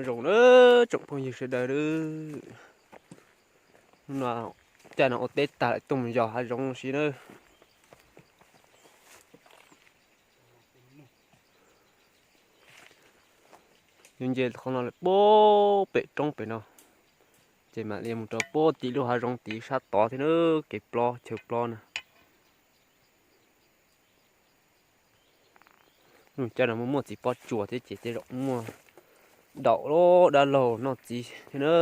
Zoo na, tsoom phooj ywg sawv daws, hnub no caij no ua teb tag lawm tuaj mus yos hav zoov si na. Yus nce qhov no lawm puag pem roob pem no, ces mam li mus rau puag tim lub hav zoov tim sab tod thiab na, kev plob chaw plob na. Caij no muaj muaj txiv pob tsuas thiab ces tej zaum muaj daum dab laug noj txiv thiab na.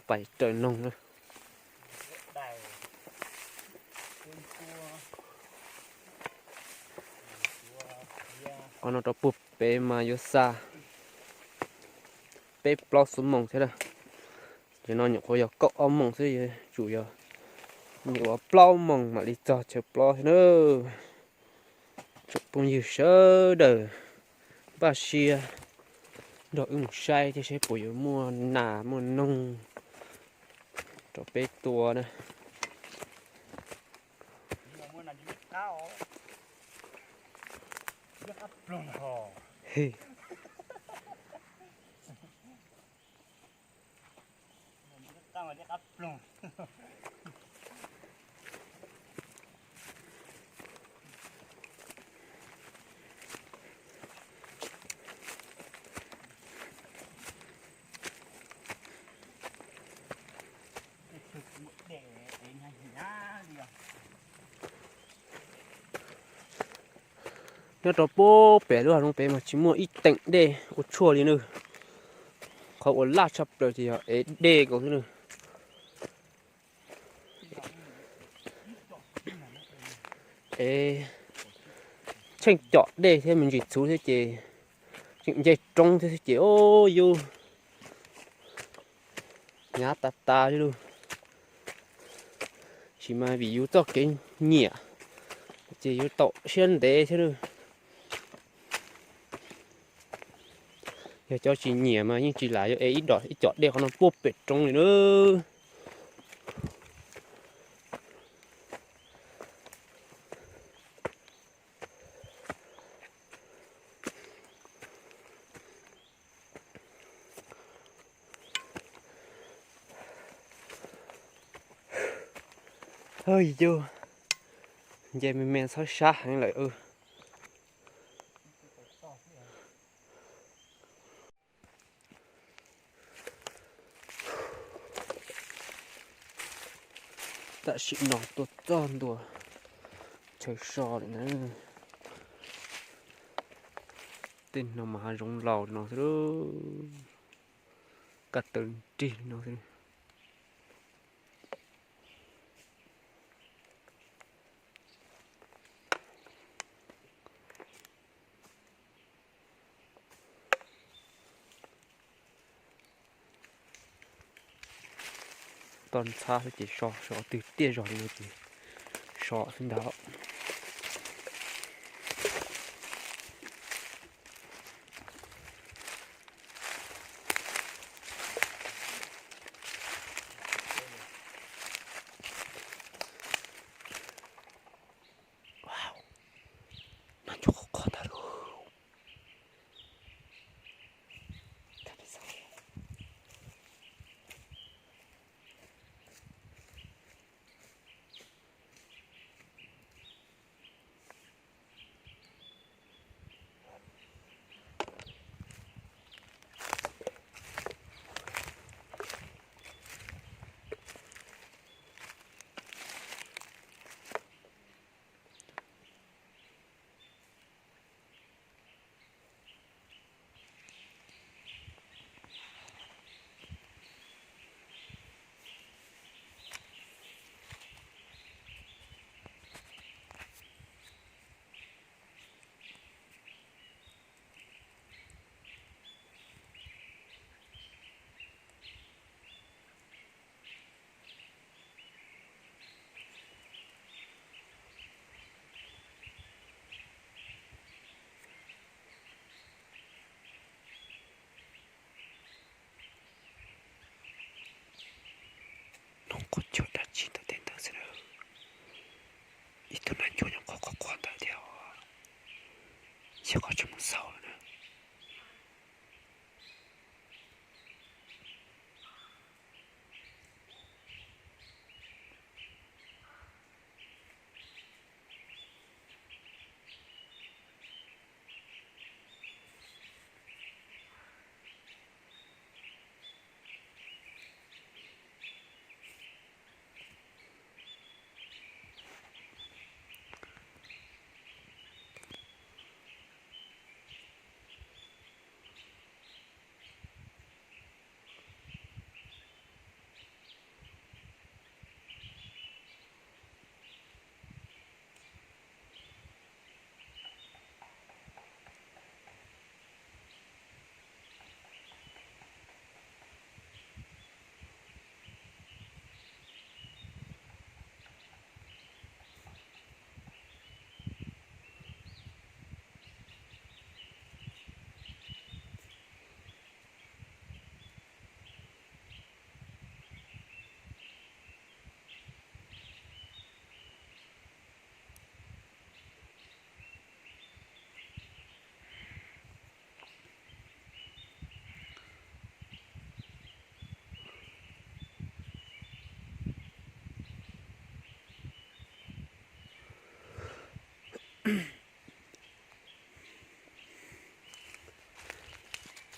Pais raws noog na. Qhov no rau puag pem mas yuav xa peb plaub xuab moos thiab na. Ces no nyuam qhuav yog kaum ob moos xwb, yuav tsum yog nyuam qhuav plaub moos mam li txog chaw plob thiab na. Tsoom phooj ywg sawv daws, npaj siab nrog wb mus saib thiab seb puas yuav muaj nas muaj noog rau peb tua na. Nyob rau puag pem lub hav zoov pem mas tsis muaj ib teem dej ua tshuaj li na. Qhov uas laj tshaj plaws ces yog ev dej nkaus xwb na. Ev tsheej com dej thiab me ntsis txhuv thiab ces tseem nce roob thiab xwb ces o yus hnyav tas tas li lauj. Tab sis mas vim yus txoj kev nyiam ces yus tau siab ntev thiab lauj. Yog cov tsis nyiam mas yeej tsis lam yuav ev ib com dej qhov no puag pem roob li na. Yus nce me me txhob sab heev lawm. Tam sim no tuaj txog ntua chaw so lawm na. Tej no mas hav zoov laus no xwb, kaj taw nrig no xwb. Toj ntxhab xwb ces so, so twg tiaj zog li no ces so xwb ntag.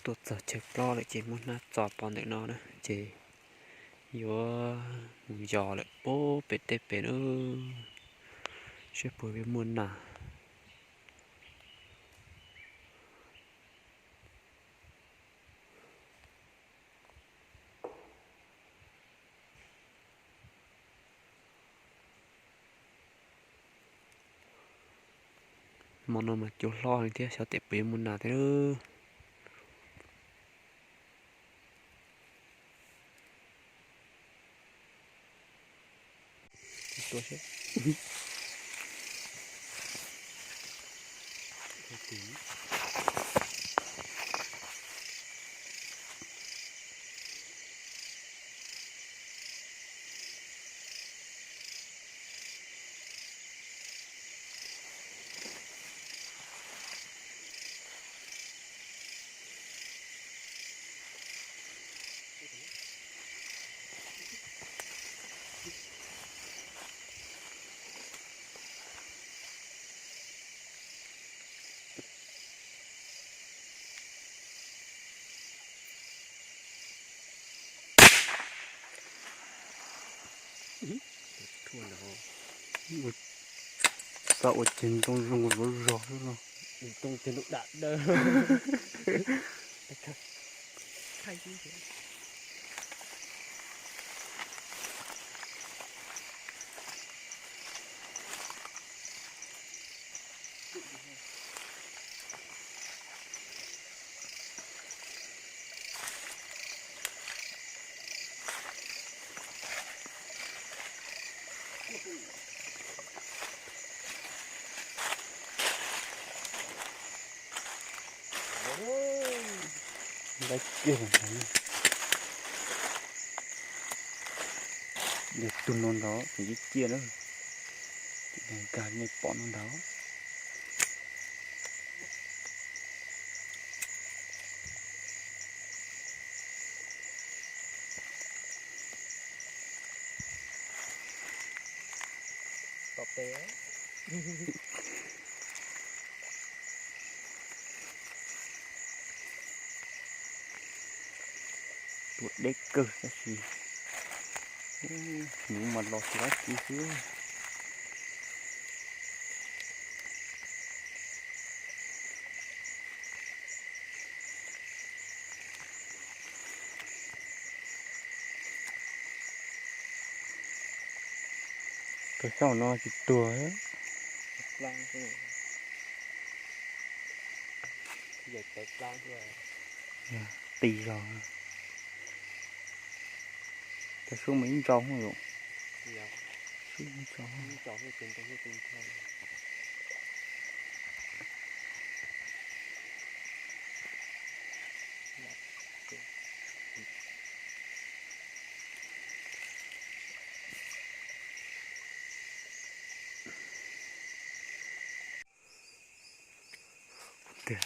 Tuaj txog chaw plaub lawm ces muab hnab txo pov ntawm no na ces yuav mus yos lawm pub pem tej pem na, seb puas yuav muaj nas. Hmo no mas cua hlob heev thiab, xyov tes puas yuav muaj nas thiab. Tau ua ceg ntoo zoo zov zog xwb no. Ntoo ceg ntoo dam dawb. Lawv kiag los ntag. Yog tus no ntag ces cia cia na. Nkag nej pom no ntag. Tom pem. Tua deb kawg tab sis hnub mas los tsis dab tsi xwb. Cov xyoob no tsis tuag. Qis zog. Cov sub mas ib ntsau hwj yom. Sub ib ntsau. Tiag,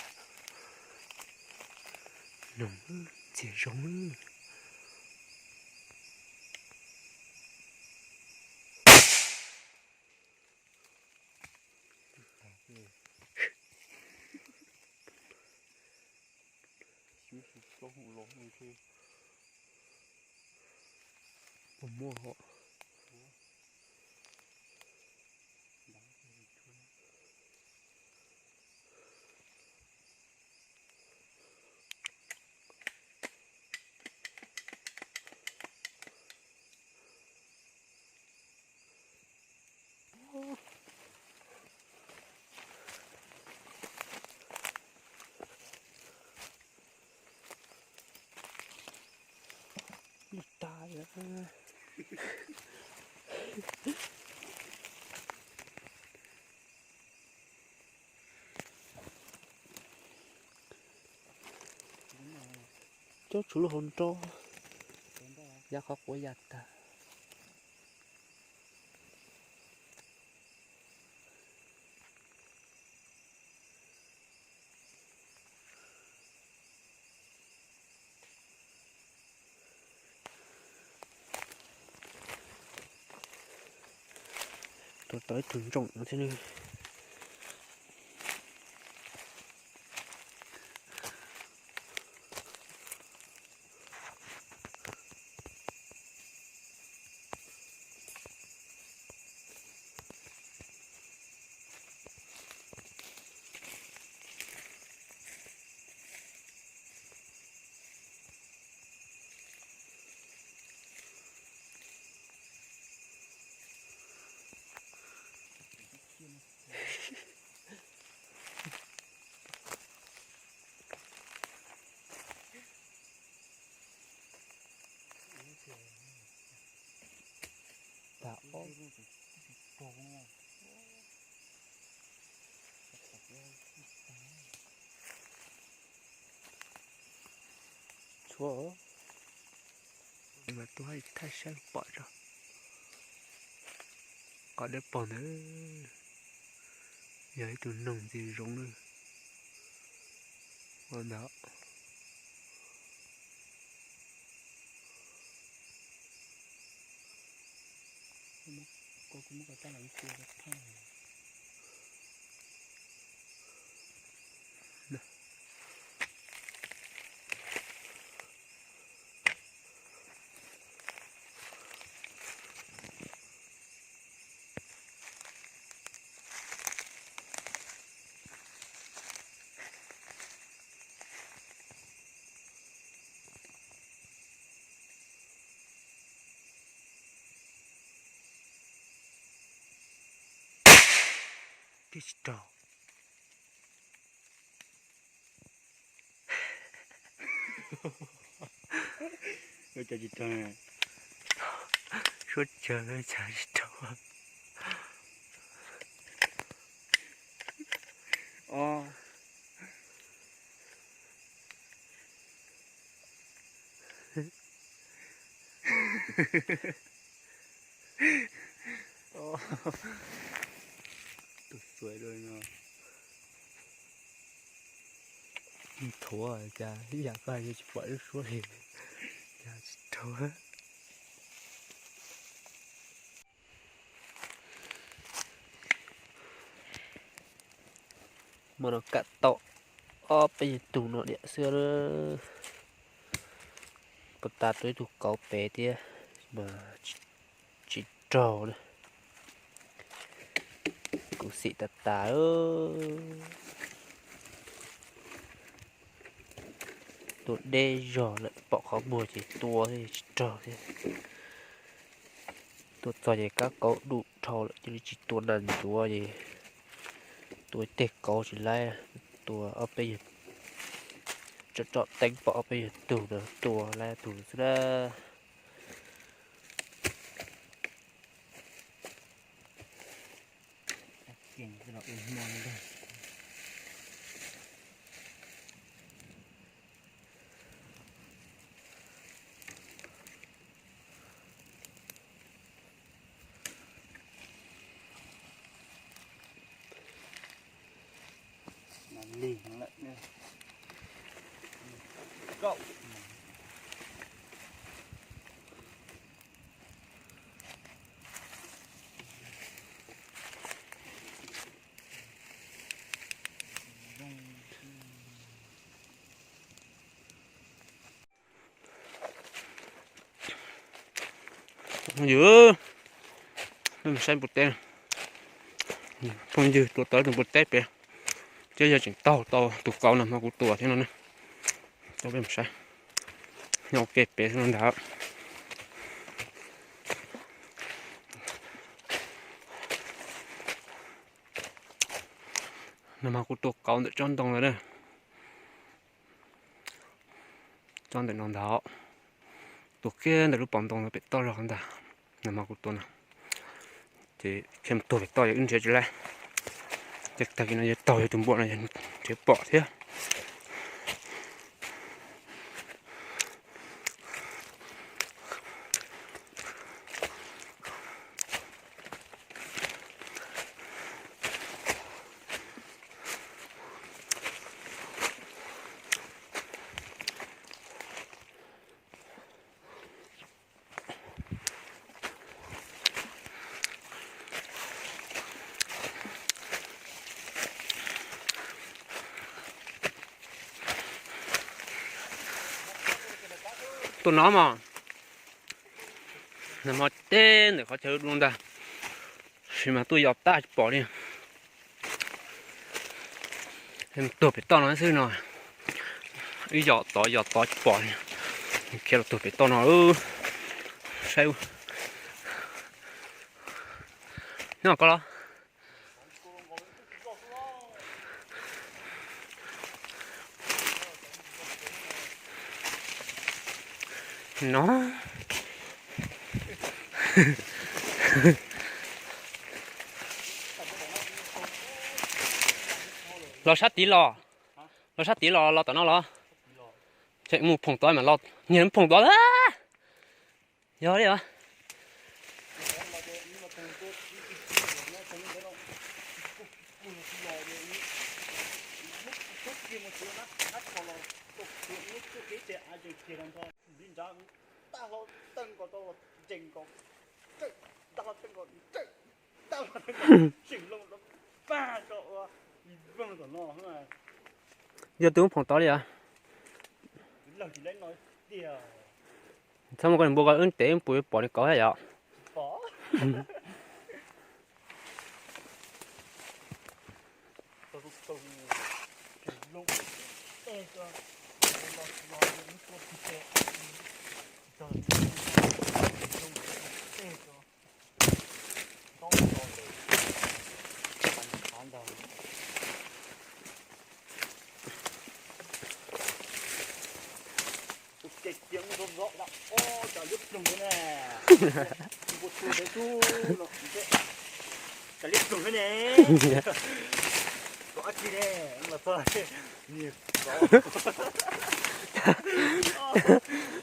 noog ntxiag zoo. Puas muaj hos? Ib tag. Cov tshuav lub hauv nraub, yav qhov quav ya tag. Tua tau ib tug ntsoom no thiab ne. Ntag. Tshuav mas tuaj thaij saib pom tso. Qhov dawb paug ntawd yog ib tug noog ntxim zoo na. Ua ntawd. Tib tsis raug. Ua cas tsis raug? Suab tsawg cas tsis raug. Tus xuav dua no. Thuav cas ib yam koj hais tsis pom lub suab li, cas tsis raug. Hmo no kam tau ob peb nyuag tug no diam xwb. Puas tas tua ib tug kauv pem thiab mas tsis raug na. Kuv xim tas tas. Tua deb zog lawm, pom qhov muag ces tua thiab tsis raug thiab. Tua txog ces kab kauv dum dhau lawm cia li tsis tua nas ncuav ces tua tej kauv tsis laib, tua ob peb yawg, tsom tsom teeb pom ob peb yawg tug no tua laib tug xwb na. Phooj ywg, peb mus saib npua teb. Phooj ywg tua tau tus npua teb pem, thiab yog tseem taug tau tus kauv nag hmo kuv tua thiab no ne. Coj peb mus saib. Nyob ua ke pem no ntag. Nag hmo kuv tua kauv ntawm tsob ntoo lawm na. Tsob ntawm no ntag. Tua kiag ntawm lub pov ntoo no pem toj zog ntag. Nag hmo kuv tua no. Ces khiav mus tuag pem toj yog wb nrhiav tsis laib. Ces tag kis no yog taug yog tus npua no yog nrhiav pom thiab. Tus no mas, nag hmo teb ntawm qhov chaw dua ntag, sis mas tuaj yos tab tsis pom li. Tuag pem toj no xwb no, ib yos tod yos tod tsis pom li. Khiav los tuag pem toj no, saib. Nyob koj los. No. Los sab tid los, los sab tid los, los tom no los. Tseem mus phoom tod mas los, niag phoom tod. Yog li os. Yog tus phoom tod li os. Txhob muab koj niag npua ko wb tev puas yuav pom nws kauv thiab yom. Ua ke cia mus rau zom dab, o, cas liab ploog thiab ne. Npua tua pem xub no, cas liab ploog thiab ne. Kom dab tsi ne, los txog,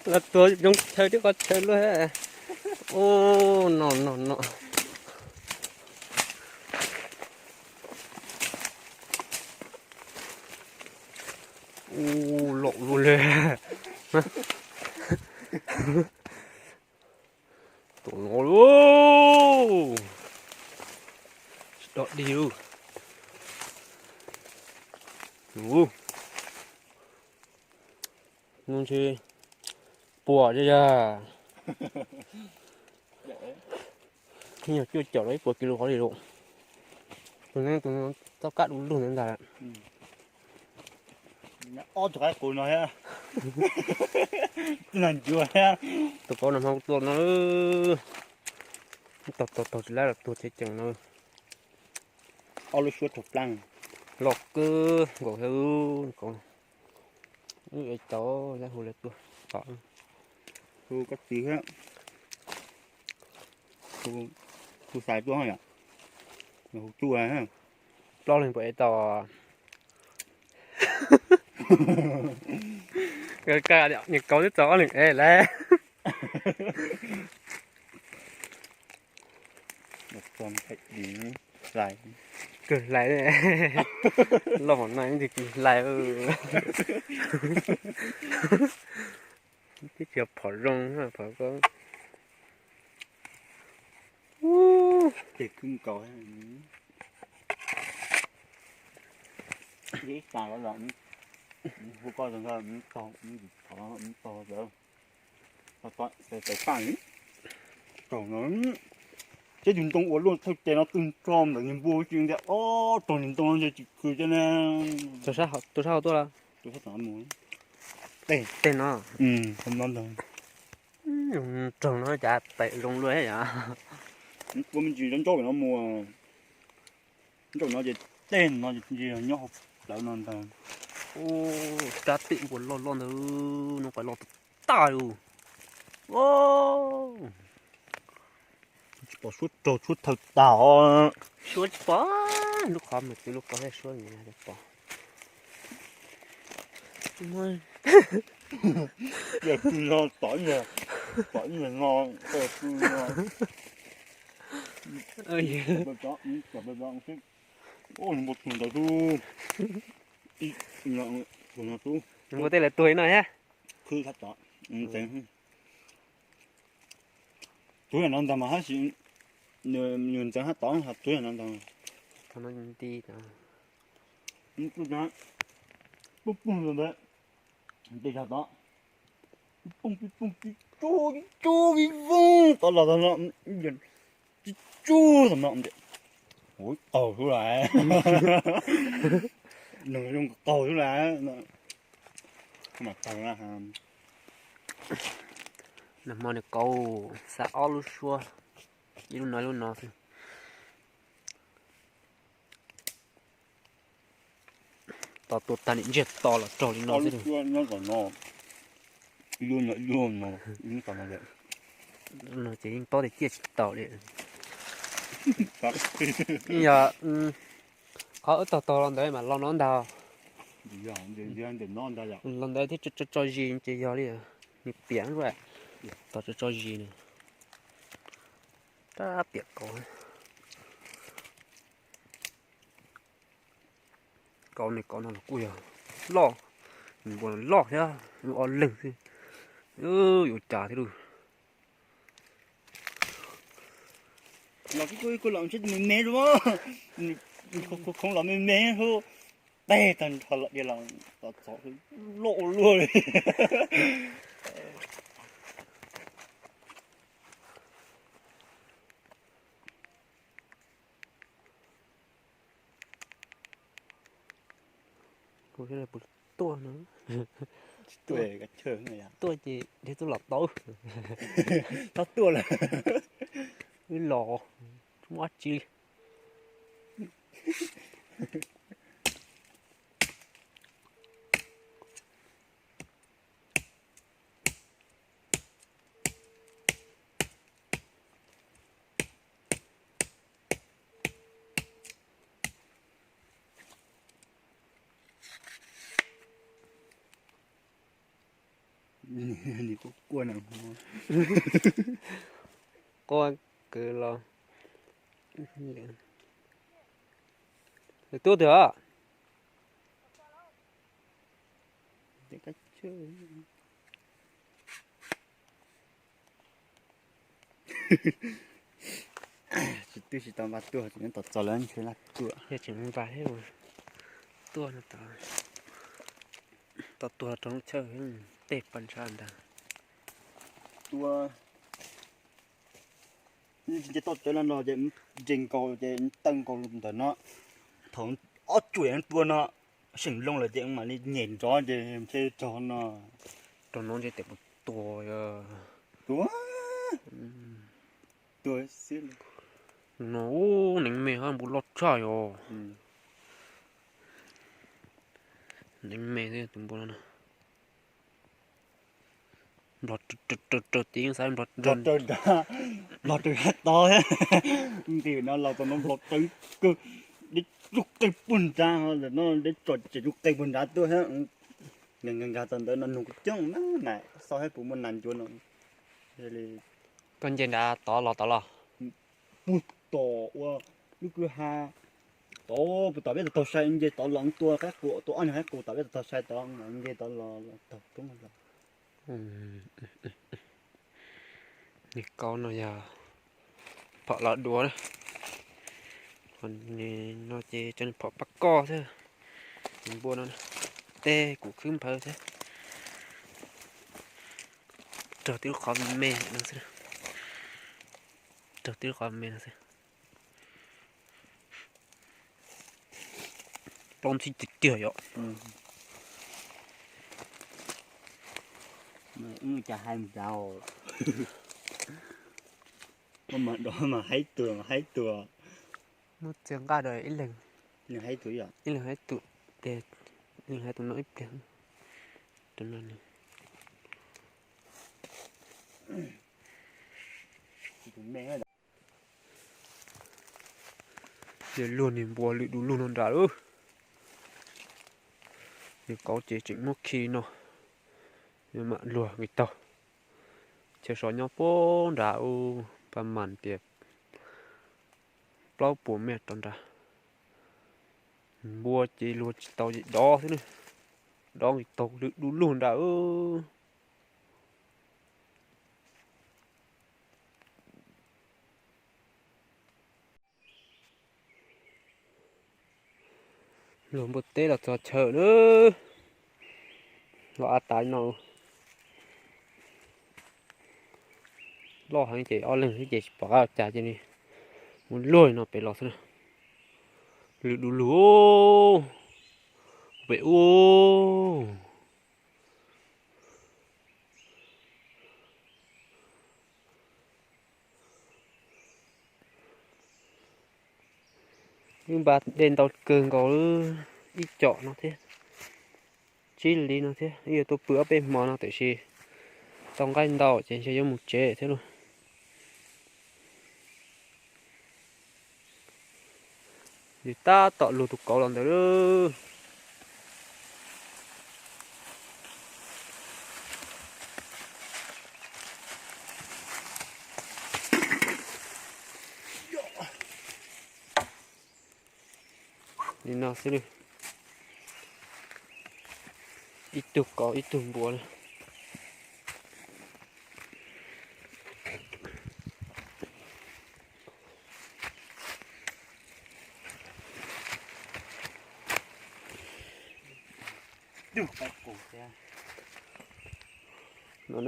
los tuag zoo chaw twb qhov chaw luaj. Ub, no no no. Ub, lom luaj li. Tus no lauj, tsis dog dig lauj. Ub, no ntshe puas yog, yog cuaj caum los ib puas kis lus qhov li lauj. Tus no, tus no txoj kab du lug ntawd ntag. Ob tug qaib qus no thiab, nag ncuav thiab. Tus qau no hmo tua no, taug taug taug tsis laib los tuag ceev ceev no. Ob lub suab raug plaab, loj kawg nkaus thiab. Wb es tau laib hu lawv tuaj tom, hu koj txiv thiab, hu xais tuaj yom, hu tuaj. Plaub leeg puas ev tau? Niag kauv twb txaus ob leeg ev lawm. Kawg hlais, loj mom no ib ntsis kis hlais. Twb tsis yog phom zoo, phom ko. Tes khwb nkaus. Ib tas los, hu koj, tes paj, tes paj, tsaug no. Ces tus ntoo uas luaj thawj tes no twb nrog ntawm niag npua tsis ntiag, o, raug niag ntoo no ntshe tsis khwv thiab na. Tus sab hauv tuaj los? Tus sab tom no. Tej no. Raug no cas tais zoo luaj yom. Ua me ntsis ntsauj no mus, ntsauj no ces tej no ces nyob hauv plawv no ntag. Ub, rab tim npua loj loj ntawd, no pais loj tag lawm. Tsis pom suab raug suab thawj tag os. Suab tsis pom, lub qhov mus twb lub qhov thiaj suab nim no pom. Yog pw no tom ib, tom ib no, pw no. Npua tus ntawd xwb. Npua tej lawv tuag no thiab. Khwb sab tod, ntxeev. Tuav yam no ntag mas hab si, nws ntxeev hab tod, tuav yam no ntag. Pub pug ntawd, ntawd, ntej zog tod, pub pug pub pug tib tsuj tib tsuj vib voog tod los tod no, tib tsuj tom no, ua qaug xwb lawm, nws zoo qaug xwb lawm. Mas taug na, nag hmo nws kauv xa ob lub suab, ib lub no ib lub no xwb. Tos tua tag nim ntsiag to los raug li no xwb. Ib lub no ib lub no, no ces yeej tob tiag ciaj tsis taus li. Yog qhov wb tog tog los ntawd mas los no ntag. Los ntawd thiab tso tso zis ces yog li nws piam lawm. Tog tso tso zis nws. Tab piam kauv. Kauv ne, kauv no los kuj yog loj, npua loj thiab, ob leeg xwb, yuav cas thiab lauj. Los kuj kuj los ntshe me me, khoov los me me, teg tag nrho los dias los txov loj ua luaj li. Kuv puas tuaj no? Tuaj ces deb tub los tau. Txhob tuaj lawm. Wb los tsis muaj dab tsi li. Quaj kwv los. Tuaj twg os? Tsis twb tsis tau npaj tuaj, tseem tos txog lawv ntshe laj tuaj. Yog tseem npaj thiab, tuaj no tau, tau tuag rau lub chawj tej paj ntsab ntag. Tuaj, nce toj cawv los no ces nres nkaus ces taw nkaus ntawm no, thaum ob cuam tua no seem loo lawm ces mam li nyem nrov ces ntshe raug no. Raug no ntshe tes puas tuag. Tuag, tuag xwb. No neev me hab npua loj tshaj yom. Neev me tus npua no. Nplog raws raws raws ces yeej xav nplog raws, nplog raws sab tod thiab. Nqis no los txog no nplog raws kawg, deb tsuj qe puag nrad, ntawm no deb tso ces tsuj qe puag nrad tuaj thiab. Nkag nkag txog ntawd no nug kuv coob na, xauj saib puas muaj nas ncua no. Koj nce nrad tod los tod los? Puag tom ua lub kwj ha tod, puag tom peb tau taug sai nce tod los tua qaib qus, tua ob niag qaib qus tom peb tau taug sai tod, nce tod los taug roob los. Nws kauv no yog phom los dua, no ces cov phom pab koj xwb. Npua no tej kuv khwb nphawv thiab. Raug tib lub qhov me no xwb. Raug tib lub qhov me no xwb. Plaub ntxhib tiag tiag yom. Cas hais mus nrad, mas dov mas haib tuag, mas haib tuag. Muab txiav nqaj rau ib leeg, ib leeg haib tus, ib leeg haib tus no ib pliag. Yog luag niag npua lwm du lug no nrad lawm. Yog kauv ces tseem muab khi no, yog mam luag nqis taug. Chaw so nyob puag nrad ub, paj mas tias plaub puas mev rau nrad. Npua ces luag tsis tau ces dov xwb na, dov nqis taug lwm du lug nrad. Luag npua teb los txog chaw na, los av tas no. Loj heev ces ob leeg xwb ces tsis pom qab ua cas ces mus luag no pem los xwb na. Lwm du lug pem ub. Wb npaj dej ntau kawg nkaus, ib com no thiab, tsib li no thiab. Wb yuav tuaj pw ob peb hmo no tiam sis tau nqaij ntau ces ntshe yuav mus tsev thiab lauj. Nws tab tom lug tus kauv los ntawd lawm. Li no xwb, ib tug kauv ib tug npua na. No,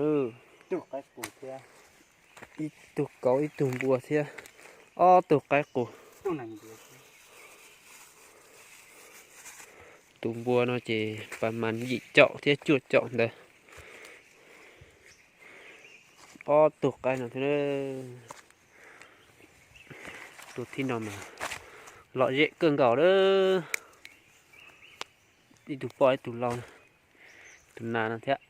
ib tug kauv ib tug npua thiab ob tug qaib qus. Tus npua no ces pas mas yim caum thiab cuaj caum ntawd. Ob tug qaib no thiab. Tus thib no mas lom zem kawg nkaus lawm. Ib tug poj ib tug lau, tus nas no thiab.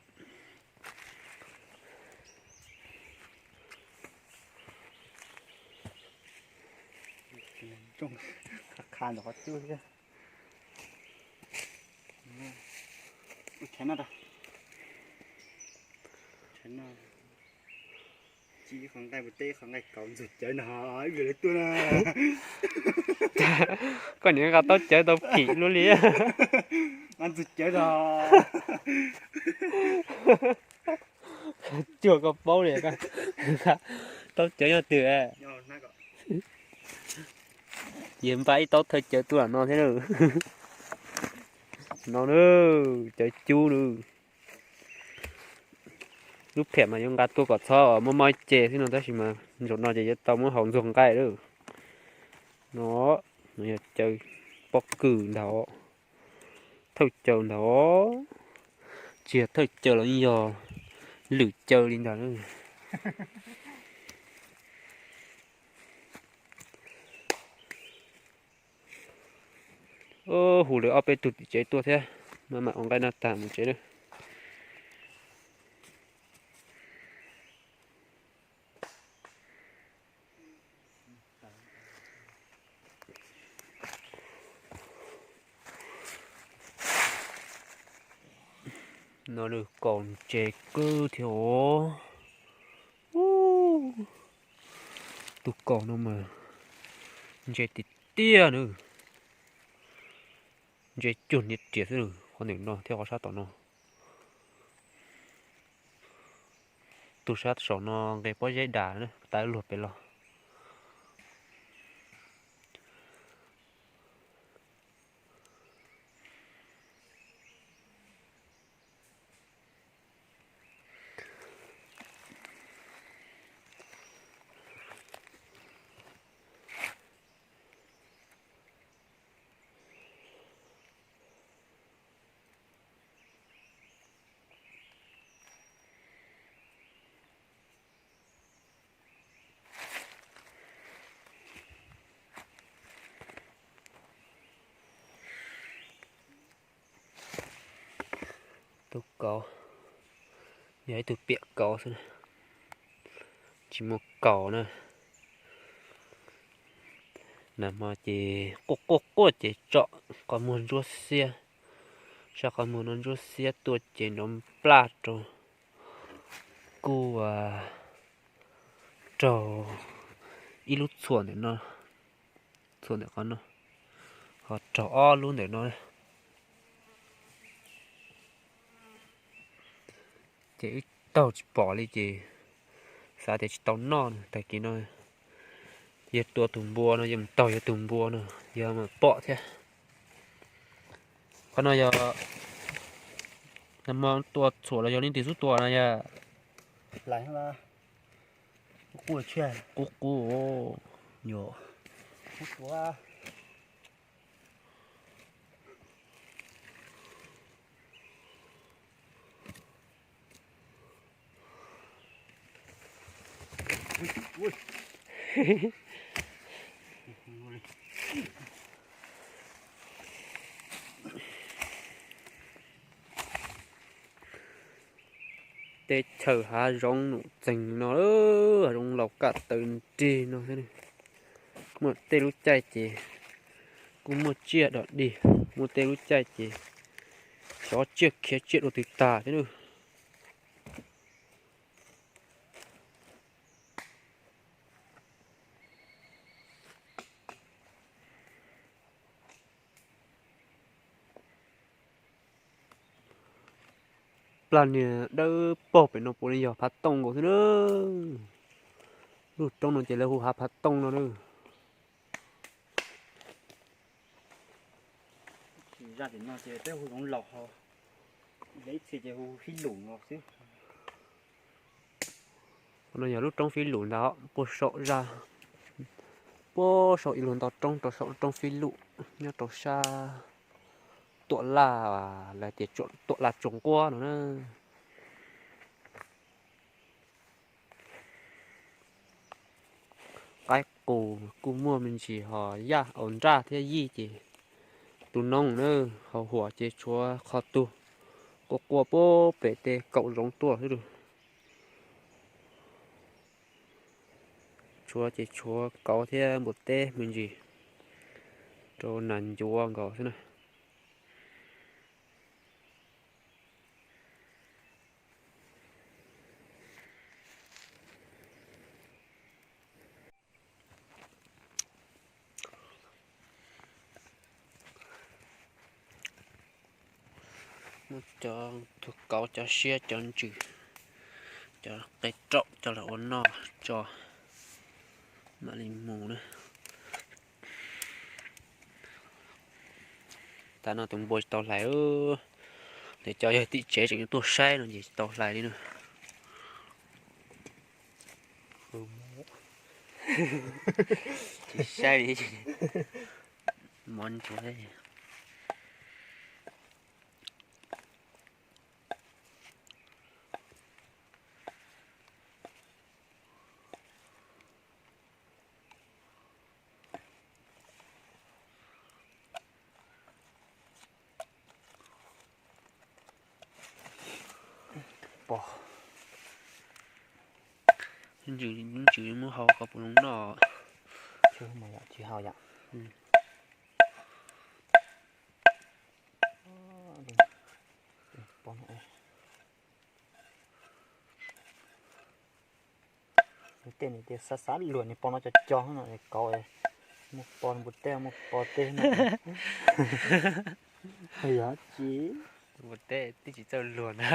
Koj niam nqa taub cawv tau phim luaj li. Cuag koj paub li, taub cawv nyob twg? Yog npaj ib taub thawj cawv tuaj no thiab. No na, cawv cub na. Lub phem mas yuav nqa tuaj kom txhob muaj mob ce xwb no, tab sis mas zaum no ces yuav tau muab haus ntxuag nqaij lawm. No, no yog cawv pob kws ntag, thawj cawv ntag. Tsis yog thawj cawv los yeej yog lwm cawv li ntag. Hu lawv ob peb tug tim tsev tuaj thiab, maj mam ua nqaij noj tag mus tsev na. No nws kaum ntses kawg thiab os. Tus kaum no mas ntses tiag tiag na. Ntses cuag niag riam xwb, qhov ntawm no thiab qhov sab tom no. Tus sab saum no nqes pob zeb das tas luag pem los. Tus kauv, yog ib tug piam kauv xwb, tsis muaj kaus na. Nag hmo ces quaj quaj quaj ces tsom qhov muag ntsuab xiab, sab qhov muag no ntsuab xiab tuaj ces nrov nplaj rau, kuj raug ib lub txhuam ntawm no, txhuam ntawm qhov no, ho raug ob lub ntawm no. Ces wb taug tsis pom li ces xav tias tsis tau noj no. Tag kis no yog tua tus npua no, yog mus taug yog tus npua no, yog mam pom thiab. Qhov no yog nag hmo tua txhuam los yog leej twg xub tua no yog? Qub qub. Teb chaws hav zoov num txeeg no, hav zoov laus kaj tawv nrig no thiab. Muaj tej lub caij ces Kuj muaj tsiaj dog dig, muaj tej lub caij ces xyov tsiaj khiav tsiaj dua twg tag thiab nawb. Plag niag dawb paug pem no puav leej yog phav tooj nkaus xwb na. Lub roob no ces lawv hu hav phav tooj no na. Zaj tim no ces peb hu zoov laus ho, ib txhia ces hu fib lum los xwb. No yog lub roob fib lum ntag, puag saum zaj, puag saum ib lub nto roob rau saum lub roob fib lum nyob rau sab Tuam Laj, lawv tias Tuam Laj Tsuas Nquab no na. Qaib qus kuj muaj me ntsis, ho yaj au nraj thiab yij ces tus noog na, ho huam ces tshuav qhov tug quaj quaj puag pem tej kaum zoov tuaj xwb. Tshuav ces tshuav kauv thiab npua teb me ntsis rau nas ncuav nkaus xwb na. Muab cov tug kauv, cov siab, cov ntsws, cov qe raum coj los ua noj tso mam li mus na. Tam no tus npua tsis tau hlais, lawv cov yog tim tsev tseem tuaj saib no ces tsis tau hlais li na. Tsis saib li, mov ntsuav. Pog, ntsws, ntsws muab hau kom puas zoo noj. Tsis hau yom. Tej nws tias xav xav luag nws pov no cov cov no kauv, muaj pov npua teb, muaj pov teb no. Yog tsis npua teb twb tsis txawj luag na.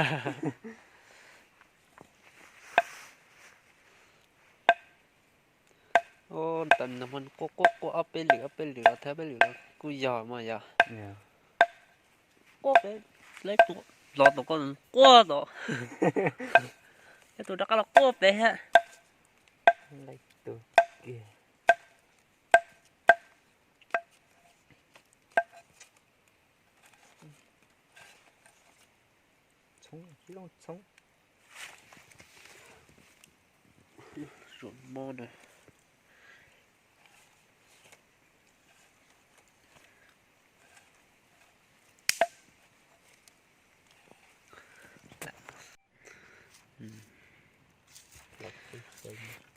Quaj quaj quaj ob peb lwm ob peb lwm los thawj peb lwm los kuj yog mas yog. Quaj pem, lawv tus los tom koj quaj tom, lawv tus rov qab los quaj pem thiab. Txhoob, txhoob. Zuam mob na.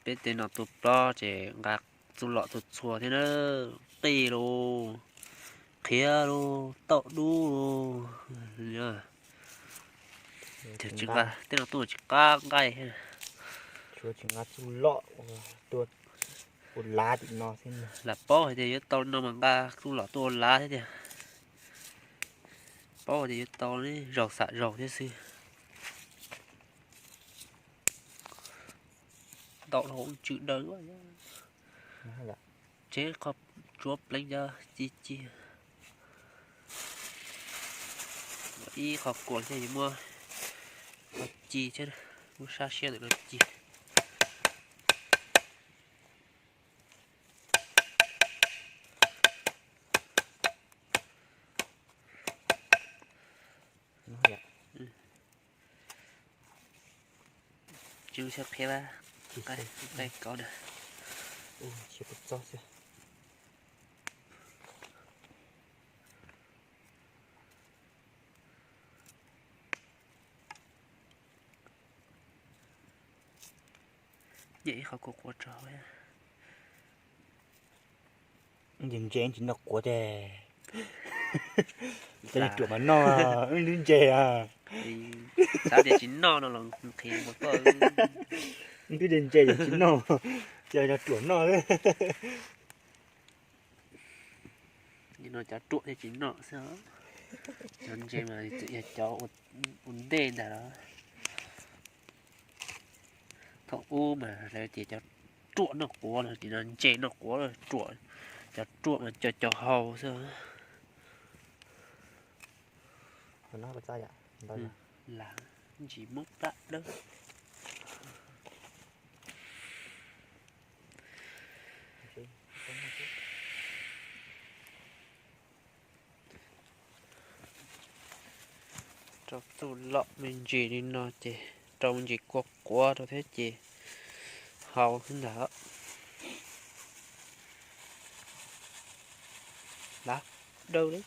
Peb tej no tua plob ces nqa txuj lom tua txhua thiab na, qij los, qhiav los, tauj dub los. Tej no tuaj tsis qab nqaij thiab. Tsis nqa txuj lom tua ua lav tim no xwb. Lam paub hais tias yuav tau no mas nqa txuj lom tuaj ua lav thiab tiag. Paub hais tias yuav tau zaug xam zaug thiab xwb. Ntau hauv tswm daws. Tsev qhov tsuav pleev cov ci ci. Ib qho kuas thiaj yuav muab qhov ci thiab, muab sab siab ntawm no ci. Tsis ua siab qhia, nqaij kauv na. Nyiam ib qho kuas quas tso. Ntses ntses tsis noj quav ces. Cov ruam mas noj, wb ntub ntses a. Xav tias tsis noj no los nqhis mus koj. Ntub ntses ntses tsis noj, cov ruam noj. No cov ruam thiaj tsis noj xwb. Cov ntses mas txawm yog cov ua ntej ntag los. Thaum ub mas lawv tias cov ruam noj quav no, ces no ntses noj quav, ruam, cov ruam mas cov cov hau xwb. Ntsis muab plab dawb. Rau txuj lom me ntsis li no ces rau me ntsis kua quav rau thiab ces hau xwb ntag. Lav dawb li,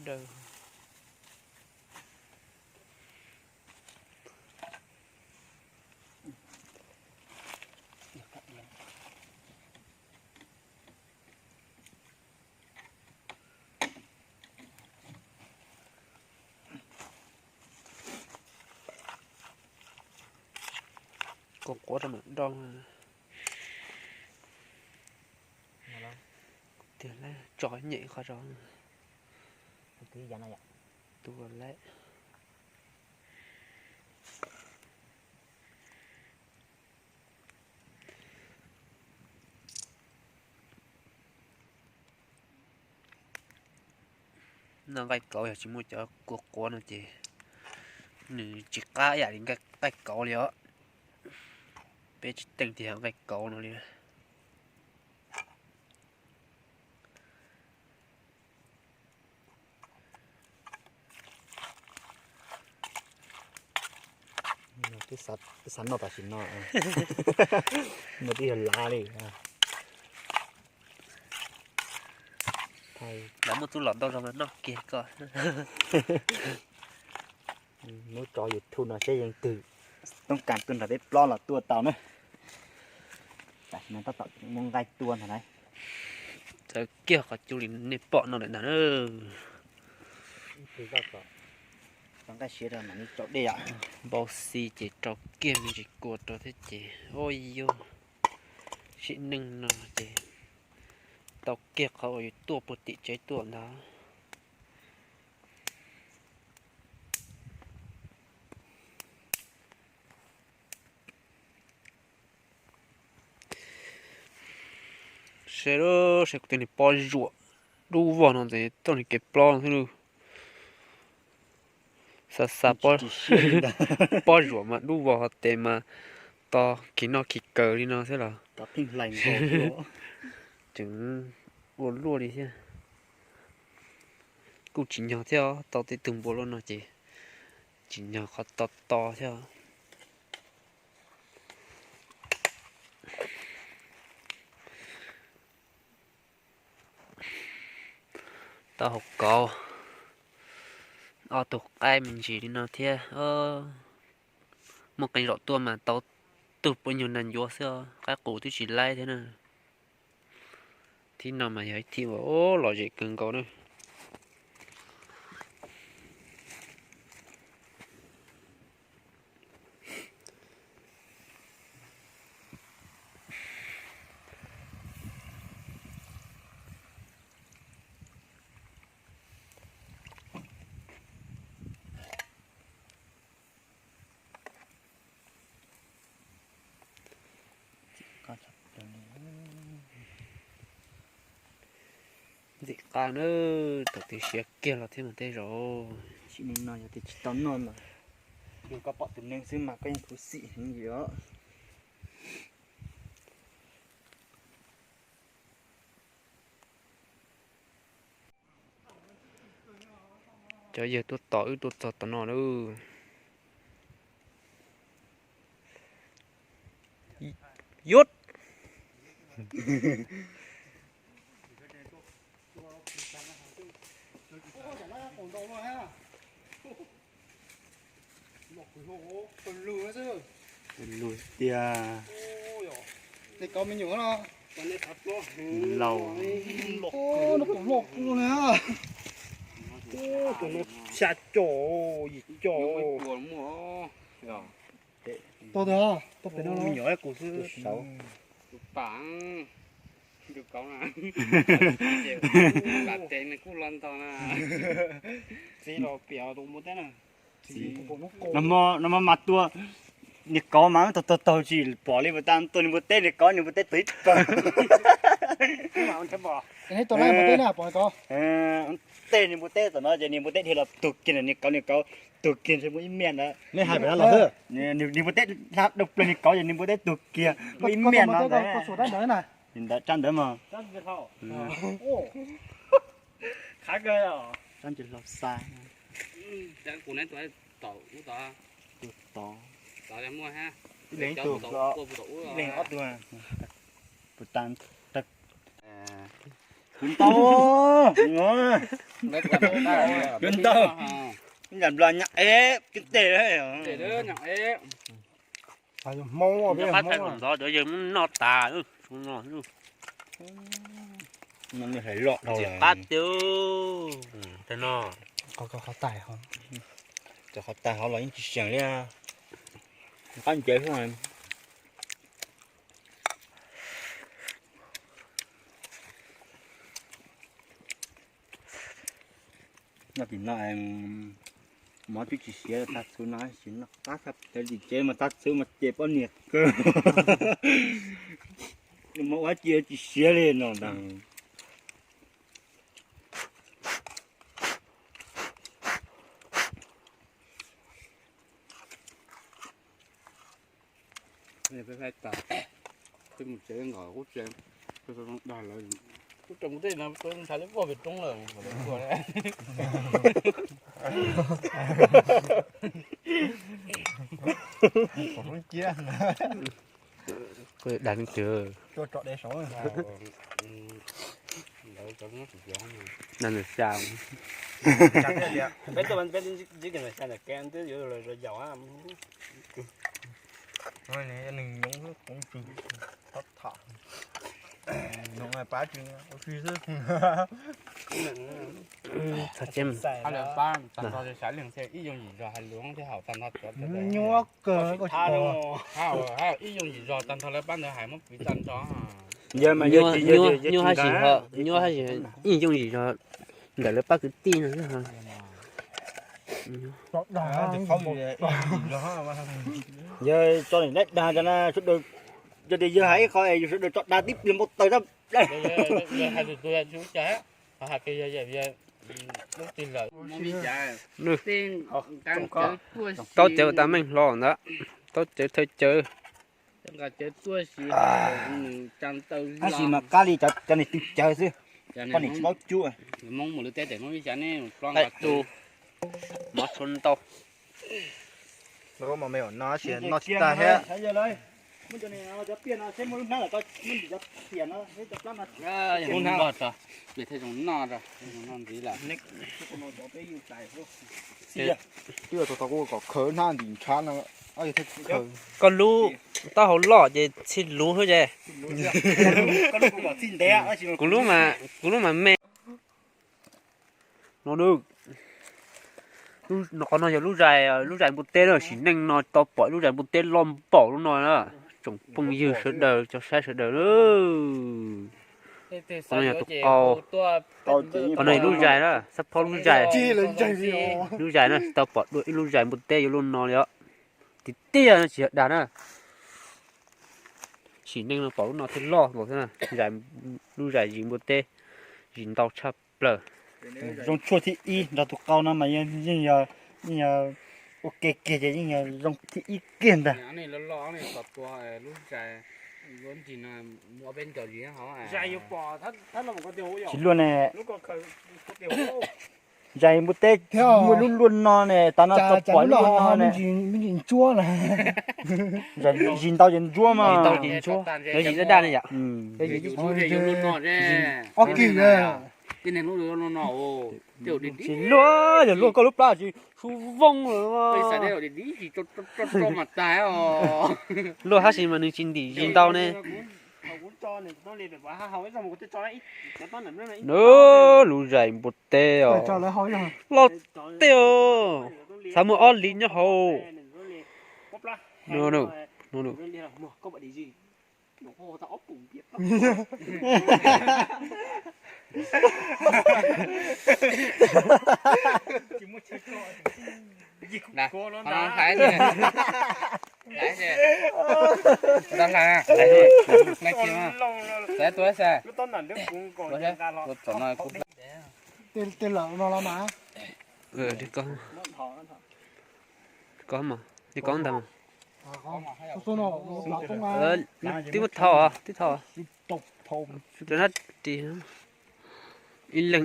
dawb. Kua quav rau mam nrau. Tiag lawm, tso nyem qhov rau. Tu lawm. Noj nqaij kauv yog tsis muaj cov kua quav no ces nws tsis qab ib yam li nqaij kauv li os. Peb tsis teej tias yog nqaij kauv no li. Twb xav noj tam sim no, no twb yog lav li. Lawv muaj txuj lom ntau zog mas noj kiag koj. Muab tso YouTube no seb yeej twg toob kas tuaj nrog peb plob los tuaj tau na. Tam sim no tab tom muab nqaij tua ntag na. Txawv kiag qhov cub li nej pom no lawm ntag na. Npau xi ces rau kiag me ntsis kua rau thiab ces ua yus sim neej no ces tau kiag qhov uas yus tuaj puag tim tsev tuaj ntag. Seb, seb kuv tej niag pob zuam dub vog no ces txoj niag kev plob no xwb lauj. Xav xav pob zuam mas dub vog hov tes mas to khiv noj khiv kaws li no xwb los tseem ua luaj li thiab. Kuj tsim nyog thiab, tau tej tug npua luaj no ces tsim nyog qhov to to thiab. Tau hauv kauv ob tug qaib me ntsis li no thiab. Muaj qee zaum tuaj mas tau tug puab nyuag nag ncuav xwb, qaib qus twb tsis laib thiab na. Thib no mas yog ib thib uas lom zem kawg nkaus na. Ntxim qab na, thaum twg siav kiag los thiab mas tej zaum. Sim neej no yog tias tsis tau noj mas, yog koj pom tus neeg xwb mas koj yeej khuv xim heev li os. Cov yawg tuaj tos wb tuaj txog tom no lawm. Yut. Lug tiag. Tej kauv me nyuam no. Laus. Xya caum, yim caum. Tau tau pem no me nyuam kuv xwb. Txiv los piav tus npua teb na. Nag hmo mas tua niag kauv mas taug taug taug tsis pom li, puas tas tua niag npua teb, niag kauv niag npua teb tuag ib pawg. Tej niag npua teb tom no ces niag npua teb dhia los tuag kiag, niag kauv niag kauv tuag kiag ntshe muaj ib miaj ntawd. Niag npua teb hla dau plaws niag kauv ces niag npua teb tuag kiag muaj ib miaj no ntawd. Ntawd tsab ntawd mas. Tsab ntsis hlau xa. Tod. Ib leeg ib tug, ib leeg ob tug. Puas tas. Kwv ntau, kwv ntau, ib yam nplog nyam ev kwv teg. Hmoob ntxov cov yawg muab noj tas. Ntxim qab tiag. Cov qhov tag hov los yeej tsis seem li, qab ncev xwb. Nyob tim no mov twb tsis siav, txhaj txhuv no sis noj qab txhaj plaws, tim tsev mas txhaj txhuv mas ces poj niam kawg. Mov ua ci tsis siav li no ntag. Peb mus tsev nkaus qub tsev, dag lawv, qub tsev mus tej no ntshai li voj pem roob lawm. Dag leej twg? Dag nws xya. Peb tuaj peb ntsib kiag nws xya ntawm kev twb yuav los yaum. Nws nyoov, nyoov pab tsis ua si xwb. Tag nrho xav leej thiaj ib yooj yim zog hais lus thiab haum tag nrho. Nyuaj kawg, ib yooj yim zog tag nrho lawv pab ntawd hais muab piv tag nrho. Nyuaj hab si, nyuaj hab si, ib yooj yim zog ntawm lawv pab kwv tij no. Yawg tso niam laib dag cov na, sawv daws, yog tias yawg hais ib qho es yus sawv daws tso dag tib pliag npau taws tab. Taub cawv tas meej hlo ntawd, taub cawv thawj cawv. Tab sis mas qab li cov niag tw cawv xwb, poj niam tsis paub cub. Mov tshua ntau. Noj tsis tag thiab. Twb yog tau tau kuv kom khawv hnab ntim ntshav no. Koj lub taub hau loj ces txhij luv xwb ces. Kuv lub, kuv lub mas me. No, qhov no yog lub zais, lub zais npua teb na, sim neej no tau pom lub zais npua teb loj npaum lub no na. Tsoom phooj ywg sawv daws, cov saib sawv daws. Qhov no yog tus qau, qhov no yog lub zais na, xab phob lub zais. Lub zais na, tsis tau pom dua ib lub zais npua teb yuav luaj no li os. Tiag tiag no tsis yog dag na. Sim neej no pom lub no thiaj loj npaum xwb na. Lub zais zis npua teb, zis ntau tshaj plaws. Zoo tshuaj thib ib nrog tus qau no mas yeej yog, yeej yog ua ke kiag ces yeej yog zoo thib ib kiag ntag. Tsis luaj ne. Zais npua teb muaj lub luaj no ne, tas no tau pom lub luaj no ne. Zis ntau ces ntsuab mas. Zis daj daj ne yom. Ob kis. Tsis luaj, yog luaj koj lub plab tsis su vooj lawm. Luaj tab sis mas nws tsis ntim zis ntau ne. Nws lub zais npua teb os. Loj tej os. Xav muaj ob li nyob hauv. Tej lawm no los mas. Koj mas, koj ntag mas. Twb muab thau, twb thau. Ib leeg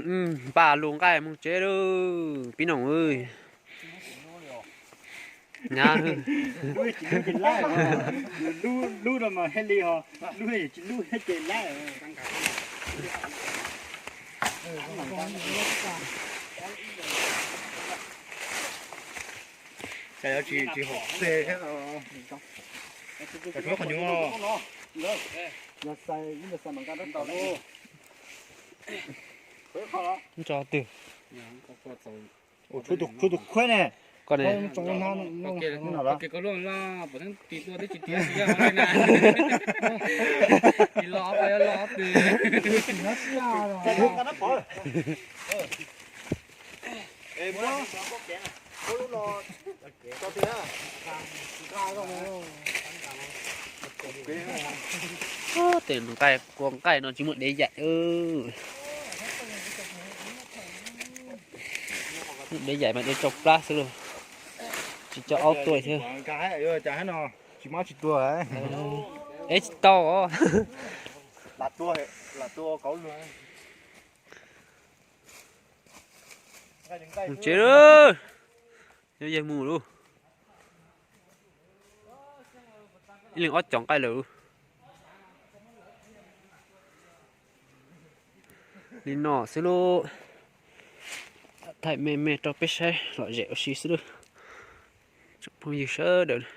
npaj lus nqaij mus tsev lauj, pib noom. Nyab. Cas yuav tsis tsis hom xej thiab. Cov tshuav qhov nyuj. Tso twg? Tshuav tus khuab ne. Koj ne. Tej nqaij, kua nqaij no tsis muaj dev yaim. Muaj dev yaim mas dev tsau plab xwb lauj. Tsis coj aub tuaj thiab. Tsis mab tsis tuag. Es tsis tau. Mus tsev lauj. Yog yawg mus lauj. Ib leeg ob cov nqaij lawm. Li no xwb lauj. Thaij me me rau peb saib lom zem ua si xwb lauj. Tsoom phooj ywg sawv daws.